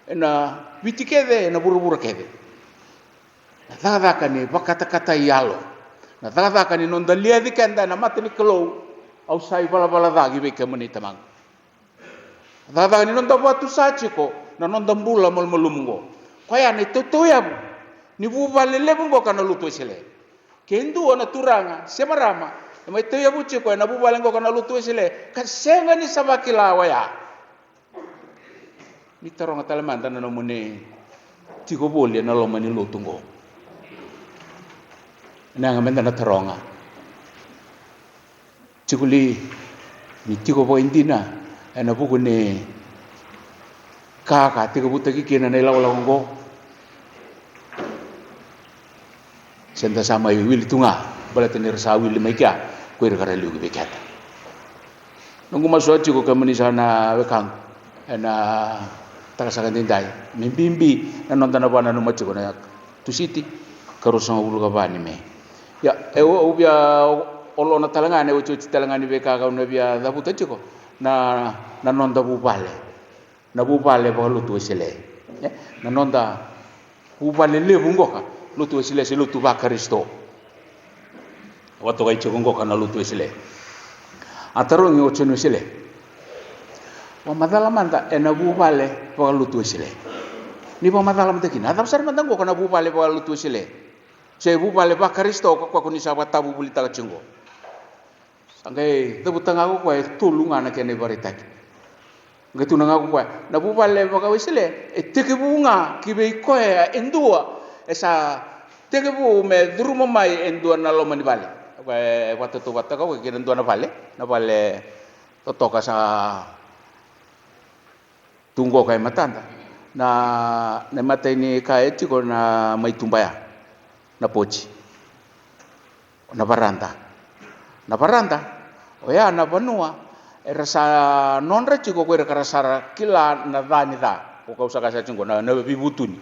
e na Viti kece, e na vuravura kece. Na cakacaka ni vakatakatai yalo, na cakacaka ni noda liaci keda e na mata ni Kalou. Au sa ivalavala ca ki vei kemuni tamaqu. Cakacaka ni noda vatusa tiko na noda bula malumalumu oqo. Koya na itautauyavu ni vuvale levu oqo ka na lotu Wesele. Ke dua na turaga se marama e mai tauyavu tiko e na vuvale oqo ka na lotu Wesele ka sega ni sa vakila oya, ni taroga tale mada na nomuni tiko voli e na loma ni lotu oqo. Na yaga meda na taroga. Tiko li ni tiko vakaidina e na vuku ni ka ka tekivutaki kina na ilakolako oqo? Se da sa mai wili tu ga baleta ni ra sa wili mai kea ko ira ka ra liu ki vei keda. Noqu masu a tiko kemuni sa na wekaqu e na takasaka daidai, me bibi na noda na vakananuma tiko na Tusiti, ka ruasagavulu ka va ni Me. Ia, e, au via olona tale ga na iotioti tale ga ni veika kau na via cavuta tiko na, na noda vuvale, na vuvale vakalotu Wesele. E, na noda vuvale levu qoka, lotu Wesele se lotu vaKarisito. Vakatokai tiko qoka na lotu Wesele. A tarogi o John Wesele, vakamacala mada e na vuvale vakalotu Wesele. Ni vakamacala mada kina, a cava sara mada qoka na vuvale vakalotu Wesele se vuvale vaKarisito ka koya ko ni sa vakatavuvulitaka tiko oqo? Sa qai cavuta ga ko koya e tolu ga na kena ivakaraitaki. Qai tukuna ga ko koya, na vuvale vakaWesele e tekivu ga ki vei koya e dua, e sa tekivu me curuma mai e dua na loma ni vale. Ko koya e vakatautauvata ko koya kei na dua na vale, na vale totoka sa tu qoka e matada. Na, na imatai ni ka e tiko na mai tuba ya, na pochi. Na varada. Na varada, oya na vanua era sa nodra tiko ko ira ka ra sa ra kila na ca ni ca. Ko kau sa kaya sa tiko na, na veivutuni.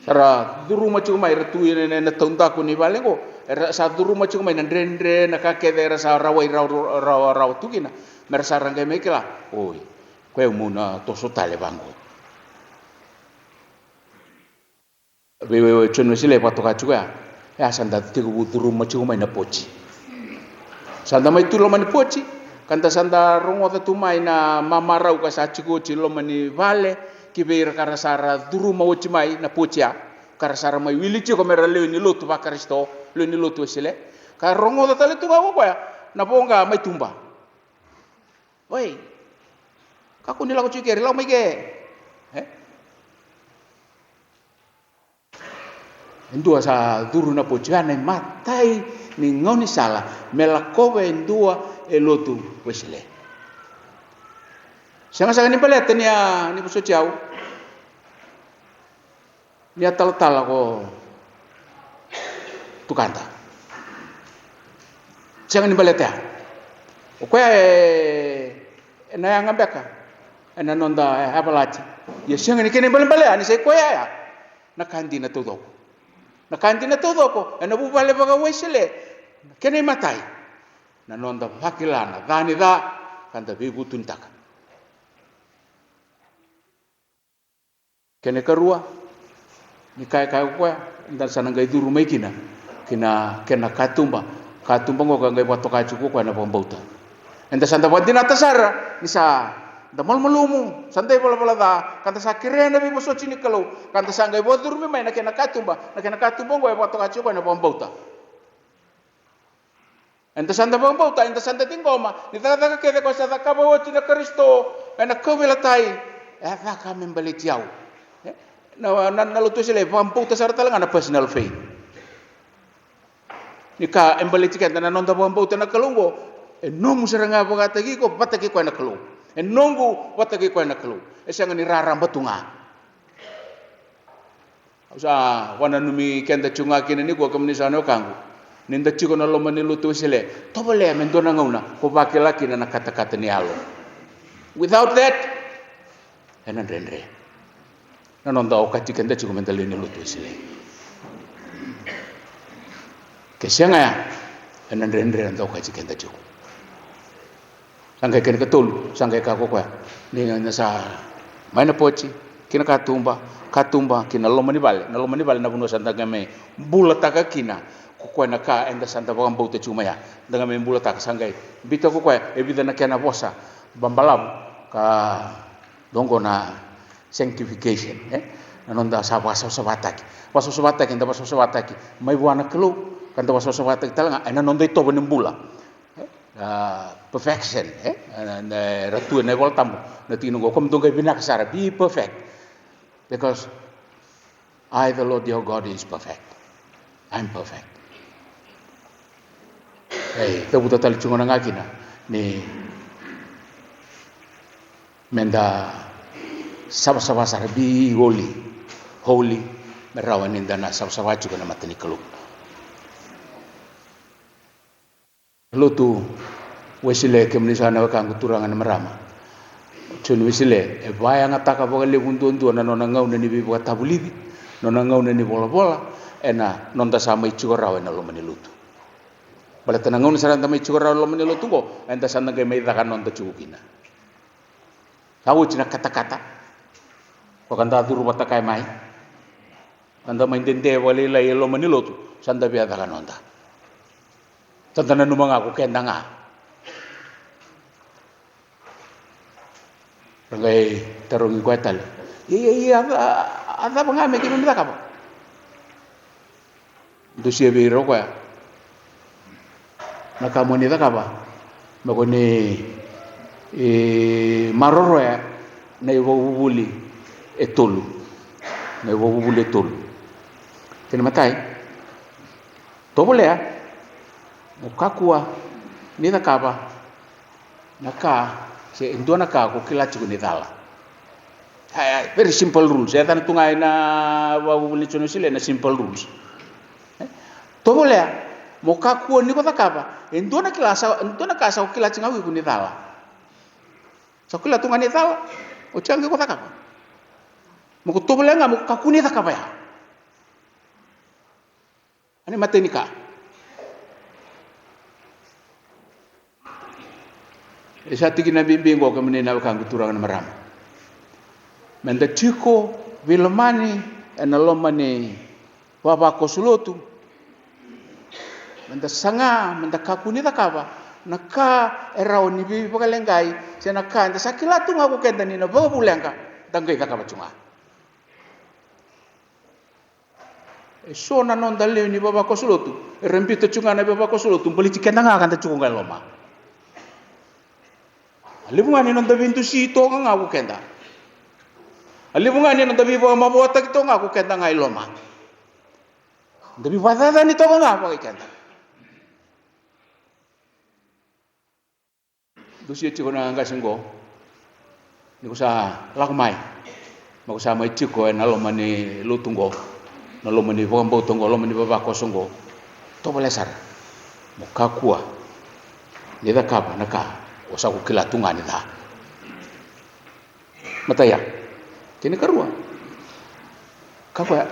Sa ra curuma tiko mai, era tu ena, na, na taudaku ni vale qo. Era sa curuma tiko mai na dredre, na ka kece era sa rawai rawa, rawa, rawa tu kina. Me ra sa ra qai mai kila. Oi, koya au na toso tale vaqo. Vei, vei, vei John Wesley e vakatoka tiko ya. Ya sa da tekivu curuma tiko mai na pochi. Sa da mai tu loma ni pochi, ka da sa da rogoca tu mai na mamarau ka sa tiko oti loma ni vale, ki vei ira ka ra sa ra curuma oti mai na pochi ya, ka ra sa ra mai wili tiko me ra lewe ni lotu vaKarisito, lewe ni lotu Wesele. Ka rogoca tale tu ga ko koya na voqa mai tuba. Oi, kakua ni lako tiko i ke, lako mai ke. E? E dua sa curu na pochi, ya na imatai ni gaunisala me lakova e dua e lotu Wesele. Sega saka ni baleta ni a, ni vosoti au, ni a talatala ko tukada. Sega ni baleta ya. O koya e, ena yaga beka ena noda yavalati. Ia sega ni kena ibalebale ya ni sa i koya ya na ka dina taucoko. Na ka dina taucoko ena vuvale vakaWesele, na kena imatai, na noda vakila na ca ni ca, ka da veivutunitaka. Kena ikarua ni ka e kaya ko koya, eda sa na qai curu mai kina ki na kena katuba. Katuba qo ka qai vakatoka tiko ko koya na vakabauta. Eda sa da vakadinata sara ni sa da malumalumu, sa da ivalavala ca, ka da sa kerea na veivosoti ni Kalou, ka da sa qai vakacuruvi mai na kena katuba. Na kena katuba qo e vakatoka tiko ko koya na vakabauta. Eda sa da vakabauta, eda sa da ciqoma ni cakacaka kece ko sa cakava oti na Karisito ena kauveilatai, e a caka me baleti au. E? Na, na, na lotu Wesele e vakabauta sara tale ga na personal faith. Ni ka e baleti keda na noda vakabauta na Kalou oqo, e nomu sara ga vakataki iko vata kei koya na Kalou. E noqu vata kei koya na Kalou. E sega ni raraba tu ga. Au sa vakananumi keda tiko ga kina nikua, kemuni sa na wekaqu. Ni da tiko na loma ni lotu Wesele, tovolea me dua na gauna ko vakila kina na katakata ni yalo. Without that, ena dredre na noda okati keda tiko me da lewe ni lotu Wesele. Ke sega ya, ena dredre na noda okati keda tiko. Sa qai kena ikatolu, sa qai kaya ko koya ni na sa mai na pochi ki na katuba, katuba ki na loma ni vale. Na loma ni vale na vanua sa da qai mai bulataka kina ko koya na ka eda sa da vakabauta tiko mai ya. Da qai mai bulataka, sa qai biuta ko koya e vica na kena vosa babalavu ka dogo na sanctification, e? Na noda sa vakasavasavataki. Vakasavasavataki, eda vakasavasavataki mai vua na Kalou, ka da vakasavasavataki tale ga ena noda itovo ni bula. E? A, perfection, e? Na, na, era tu ena iVolatabu na tikina oqo, ko me dou qai vinaka sara, be perfect, because I, the Lord your God, is perfect. I'm perfect. Ei, cavuta tale tiko na ga kina ni me da savasava sara, be holy, holy, me rawa ni da na savasava tiko na mata ni Kalou. Lotu Wesele, kemuni sa na wekaqu, turaga, na marama. John Wesele e vakayagataka vakalevu duadua na nona gauna ni veivakatavulici, nona gauna ni volavola, ena noda sa mai tiko rawa ena loma ni lotu. Baleta na gauna sara eda mai tiko rawa ena loma ni lotu oqo, eda sa na qai mai caka noda tiko kina. Sa oti na katakata ko ka da curu vata kaya mai, ka da mai dede vakalailai e loma ni lotu, sa da via caka noda. Sa da nanuma ga ko keda ga. Ra qai tarogi koya tale, ia, ia, ia, a, a, a cava ga me keimami cakava? Dusia vei ira o koya na ka mo ni cakava, me ko ni, e, Maroroya na ivakavuvuli e tolu. Na ivakavuvuli e tolu. Kena imatai, tovolea mo kakua ni cakava na ka, se e dua na ka ko kila tiko ni cala. Ai, ai, very simple rules. E yacana tu ga ena vakavuvuli ni Joni Wesele na simple rules. E? Tovolea mo kakua ni ko cakava e dua na kila sa, dua na ka sa ko kila tiko ga o iko ni cala. Sa ko kila tu ga ni cala, oti ya qai ko cakava. Mo ko tovolea ga mo kakua ni cakava ya. Ena imatai ni ka. E sa tiki na bibi qo, kemuni na wekaqu turaga na marama. Meda tiko veilomani ena loma ni vavakoso lotu. Meda saga, meda kakua ni cakava na ka e rawa ni veivakaleqai, se na ka eda sa kila tu ga ko keda ni na vakavuleqa, da qai cakava tu ga. E so na noda lewe ni vavakoso lotu era biuta tu ga na vavakoso lotu baleti keda ga ka da tiko ga e loma. A levu ga ni noda veidusi toka ga ko keda. A levu ga ni noda veivakamavoataki toka ga ko keda ga e loma. Da veivakacacani toka ga vakai keda. Dusia tiko na qase qo ni ko sa lako mai, mo ko sa mai tiko ena loma ni lotu qo, na loma ni vakabauta qo, loma ni vavakoso qo. Tovolea sara mo kakua ni cakava na ka o sa ko kila tu ga ni ca. Matai ya. Kena ikarua, ka koya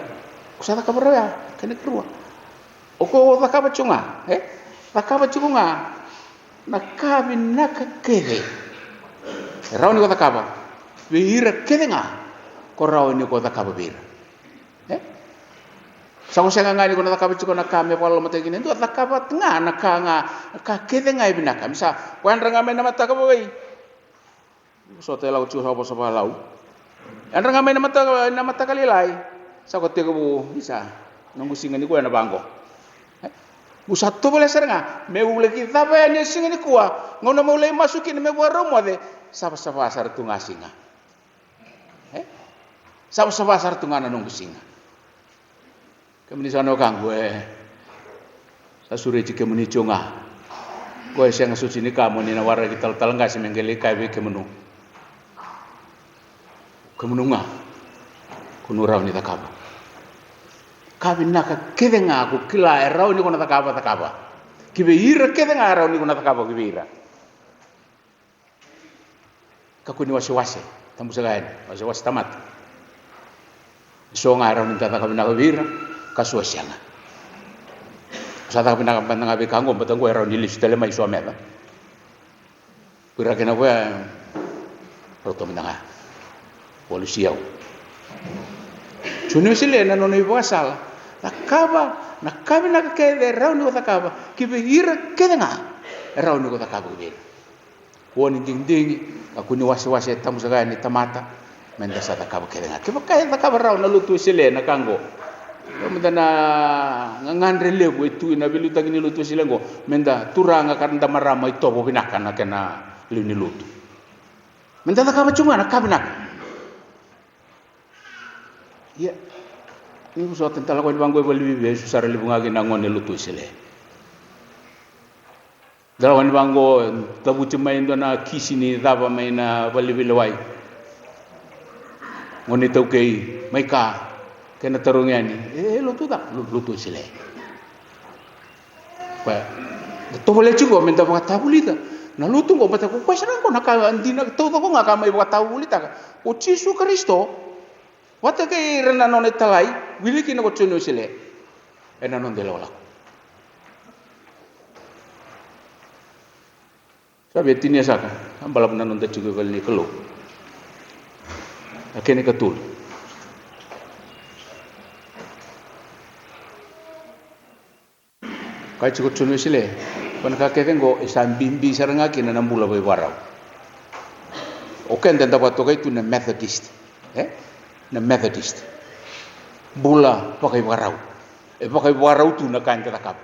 ko sa cakava rawa ya. Kena ikarua, o ko cakava tiko ga, e? Cakava tiko ga na ka vinaka kece e rawa ni ko cakava vei ira kece ga ko rawa ni ko cakava vei ira. E? Sa ko sega ga ni ko na cakava tiko na ka me vakalolomataki kina e dua, cakava ga na ka ga, na ka kece ga e vinaka. Me sa ko yadra ga mai na mataka vakaivei. Sota e lako tiko sa vosa vakalau. Yadra ga mai na mataka, na mataka lailai. Sa ko tekivu, isa, noqu siga nikua ena vaqo. E? Au sa tovolea sara ga meu laki cava yani e siga nikua, gauna meu lai masu kina me vakarau moce, savasava sara tu ga siga. E? Savasava sara tu ga na noqu siga. Kemuni sa na wekaqu, e sa sureti kemuni tiko ga. Ko e sega soti ni ka mo ni na waraki talatala qase me qai lai kaya vei kemunu. Kemunu ga, ko nu rawa ni cakava ka vinaka kece ga ko kila e rawa ni ko na cakava, cakava. Ki vei ira kece ga e rawa ni ko na cakava ki vei ira. Kakua ni wasewase, tabu saka yani, wasewase tamata. So ga e rawa ni da caka vinaka vei ira, ka so e sega. Sa caka vinaka mada ga vei ka qo, baleta qo e rawa ni lesu tale mai so a meca. Ko ira kena voya, rauta mada ga. Walu si au. Joni Wesele na nona ivakasala, cakava na ka vinaka kece e rawa ni ko cakava ki vei ira kece ga e rawa ni ko cakava ki vei ira. Kua ni digidigi, kakua ni wasewase, tabu saka yani tamata, meda sa cakava kece ga. Kevaka e cakava rawa na lotu Wesele na ka qo, e mada na gagadre levu e tu ena veiliutaki ni lotu Wesele qo, meda turaga ka da marama itovo vinaka na kena lewe ni lotu. Meda cakava tu ga na ka vinaka. Ia, ni ko sota, da lako yani vaqo e Valevivei, e so sara levu ga kina na gone lotu Wesele. Da lako yani vaqo, cavuti mai e dua na kisi ni cava mai na vale ni veilewai. Gone iTaukei mai ka, kena tarogi yani, e, e lotu cava? Lo-, lotu Wesele. Koya, da tovolea tiko meda vakatavulica na lotu qo, baleta ko koya sara qo na ka dina taucoko ga ka mai vakatavulitaka o Jisu Karisito vata kei ira na nona italai, wili kina ko Joni Wesele ena noda ilakolako. Sa via tinia saka, a balavu na noda tiko e vale ni Kalou. A kena ikatolu. Kaya tiko o Joni Wesele, ko na ka kece qo e sa bibi sara ga kina na bula vakaivakarau. O keda eda vakatokai tu na Methodist, e? Na Methodist. Bula vakaivakarau. E vakaivakarau tu na ka eda cakava.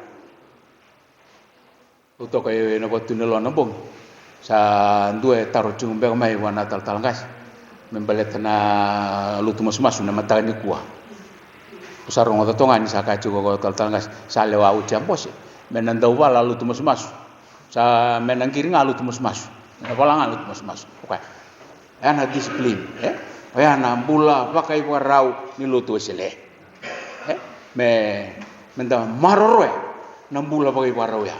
Au toka ena vakatutu ni loa na bogi. Sa dua e taro tiko beka mai vua na talatala qase me baleta na lotu masumasu na mataka nikua. Ko sa rogoca toga ni sa kaya tiko ko talatala qase, sa lewa oti a bose me na dau vala lotu masumasu. Sa me na qiri ga lotu masumasu, me na vala ga lotu masumasu. Okay. Oya na discipline, e? Oya na bula vakaivakarau ni lotu Wesele. E? Me, me da maroroya na bula vakaivakarau ya.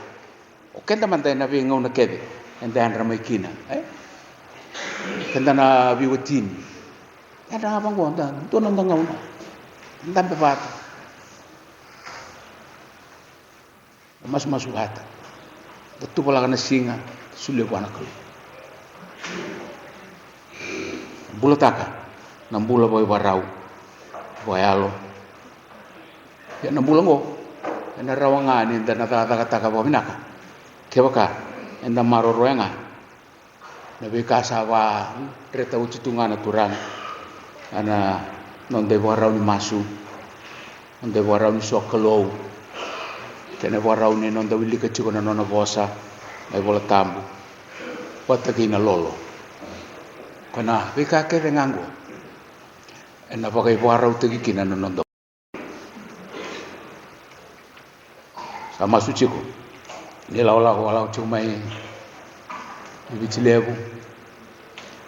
O keda mada ena veigauna kece eda yadra mai kina, e? Keda na veiwatini, yadra ga vaqo, da dua na noda gauna dabe vata, masumasu vata, da tuvalaka na siga, da solia vua na Kalou. Bulataka na bula vakaivakarau, vakayalo. Ia na bula oqo ena rawa ga ni da na cakacakataka vakavinaka kevaka eda maroroya ga na veika sa vakareta oti tu ga na Turaga. Ena noda ivakarau ni masu, noda ivakarau ni sokalou, kei na ivakarau ni noda wilika tiko na nona vosa, na iVola Tabu, vata kei na lolo. Ko na veika kece ga oqo ena vakaivakarautaki kina na noda. Sa masu tiko ni lakolako, lakolako tiko mai i Viti Levu,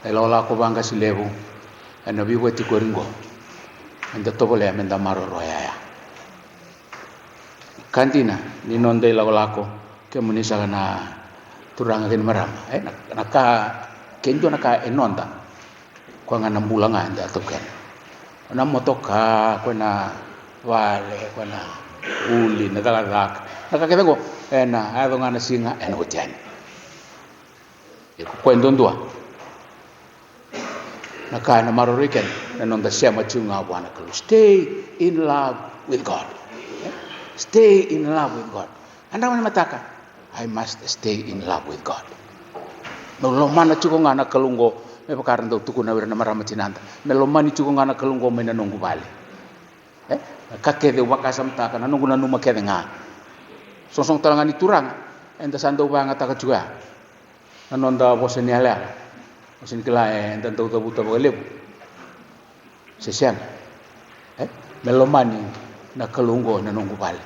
e lakolako vaqase levu ena veivakatikori oqo. Eda tovolea me da maroroya ya. Ka dina ni noda ilakolako, kemuni saka na turaga kei na marama, e, na, na ka, ke dua na ka e noda, koya ga na bula ga eda taukena. Koya na motoka, koya na vale, koya na vuli, na cakacaka, na ka kece oqo ena yaco ga na siga ena oti yani. E ko koya duadua na ka ena maroroi keda na noda sema tiko ga vua na Kalou. Stay in love with God. Stay in love with God. Ena mataka, I must stay in love with God. Me lomana tiko ga na Kalou oqo, me vaka era dau tukuna o ira na marama tinada. Me lomani tiko ga na Kalou oqo mai na noqu vale. E? Na ka kece au vakasamataka, na noqu nanuma kece ga. Soqosoqo tale ga ni Turaga, eda sa dau vakayagataka tiko ya na noda vosa ni yalayala. Au sega ni kila eda dau cavuta vakalevu se sega. E? Me lomani na Kalou oqo ena noqu vale.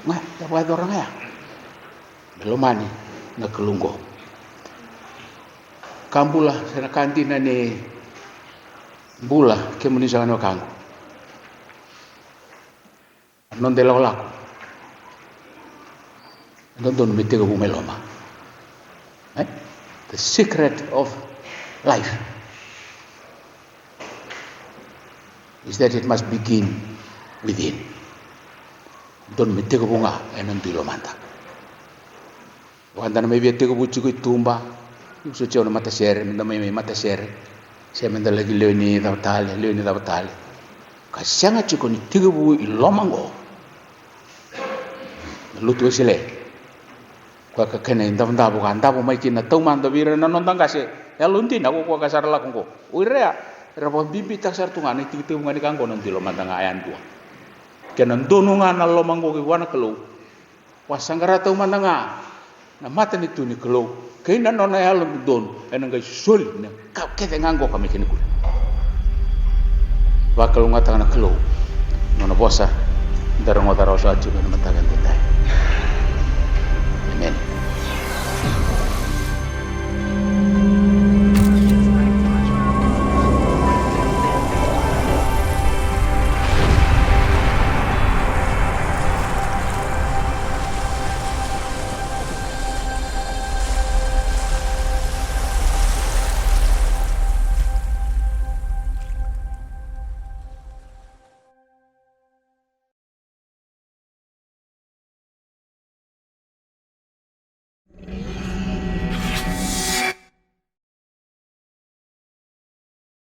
Ga, da vakayacora ga ya. Me lomani na Kalou oqo. Ka bula, se na ka dina ni bula, kemuni saka na wekaqu. Noda ilakolako e dodonu me tekivu mai loma. E? The secret of life is that it must begin within. Dodonu me tekivu ga ena dui lomada. Vaka da na mai via tekivu tiko i tuba, ni vosoti au na matasere, me da mai, mai matasere, se me da laki lewe ni cava tale, lewe ni cava tale. Ka sega tiko ni tekivu i loma oqo na lotu Wesele. Koya ka kena idavodavo ka davo mai kina taumada vei ira na noda qase yalodina, ko koya ka sa ra lako oqo. O ira ya era vakabibitaka sara tu ga na itekitekivu ga ni ka oqo, na dui lomada ga yadua. Kena donu ga na loma oqo ki vua na Kalou. Vakasaqara taumada ga na matanitu ni Kalou kei na nona yalododonu, ena qai soli na ka kece ga oqo ka mai kina kule. Vakalougatataka na Kalou nona vosa da rogoca rawa saka tiko ena mataka edaidai.